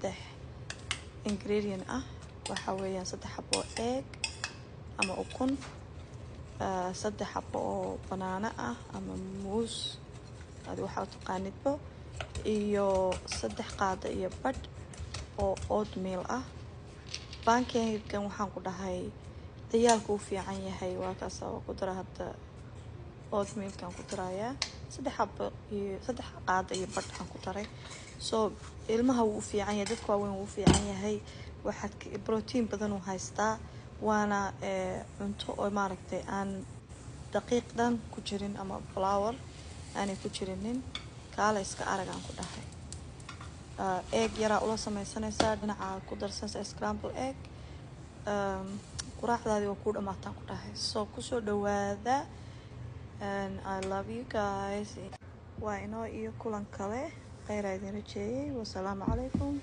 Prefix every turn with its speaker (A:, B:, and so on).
A: Saddex ingredient ah waxa weeyaan: saddex xabo oo egg ama ukun, saddex xabo oo banaano ah ama muus, adi waxaa u taqaanidbo, iyo 3 qaado iyo badh oo oatmeal ah. Pancakegan waxaan ku dhahay ciyaalku u fiican yahay. Waa kaasa, waa ku dara hadda oatmealkan ku darayaa. Saddex xabo iyo 3 qaado iyo badh aan ku daray. So ilmaha wuu u fiican yahay, dadka waaweyn wuu u fiican yahay. Waxaad protein badan uu haystaa, waana cunto oo maaragtay aan daqiiq dhan ku jirin ama flour aanay ku jirinin. Kaala iska arag aan ku dhahay. Egg yaraa ula sameysanaysaa, dhinaca ku darsanaysaa scramble egg. Quraacdaadii waa kuu dhamaataan ku dhahay. So kusoo dhawaada and I love you guys. Waa inoo iyo kulan kale. Kheyraa idin rajeeyay. Wasalaamu calaykum.